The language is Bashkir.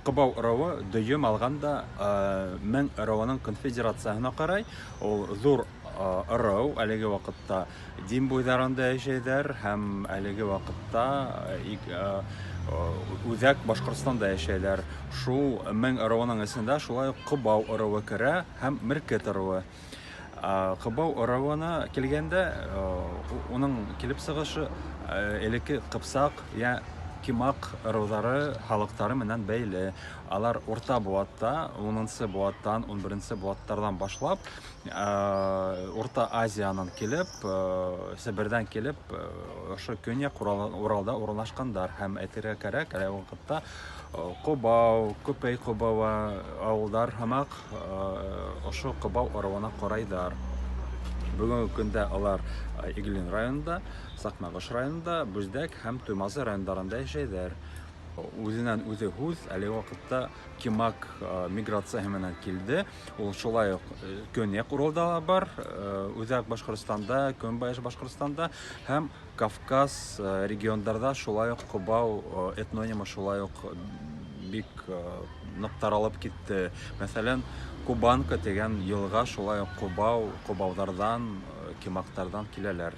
Ҡыбау ырыуы дөйөм алғанда Мең ырыуының конфедерацияһына ҡарай. Ул ҙур ырыу, әлеге ваҡытта Дим буйҙарында йәшәйҙәр һәм әлеге ваҡытта Үҙәк Башҡортостанда йәшәйҙәр. Шул Мең ырыуының эсендә шулай уҡ Ҡыбау ырыуы керә һәм Меркет ырыуы. Ҡыбау ырыуына килгәндә, уның килеп сығышы элекке ҡыпсаҡ йә кимак ырыуҙары халыҡтары менән бәйле. Алар урта быуатта, унынсы быуаттан, 11-нсе быуаттарҙан башлап, Урта Азиянан килеп, Себерҙән килеп, ошо Көньяҡ Уралда урынлашҡандар. Һәм әйтергә кәрәк, әлеге ваҡытта Ҡобау, Көпәй Ҡобауы ауылдар һымаҡ ошо Ҡобау ырыуына ҡарайҙар. Бөгөнгө көндә алар Иглин районында, Саҡмағош районында, Бүздәк һәм Туймазы райондарында йәшәйҙәр. Үҙенән үҙе һүҙ, әлеге ваҡытта Кимак миграцияһы менән килде. Ул шулай уҡ Көньяҡ Уралда ла бар, Үҙәк Башҡортостанда, Көнбайыш Башҡортостанда һәм Кавказ региондарҙа шулай уҡ Ҡобау этнонимы шулай уҡ бик ныҡ таралып китте. Мәҫәлән, Кубанка тигән йылға шулай уҡ Ҡобау, Ҡобауҙарҙан, Кимактарҙан киләләр.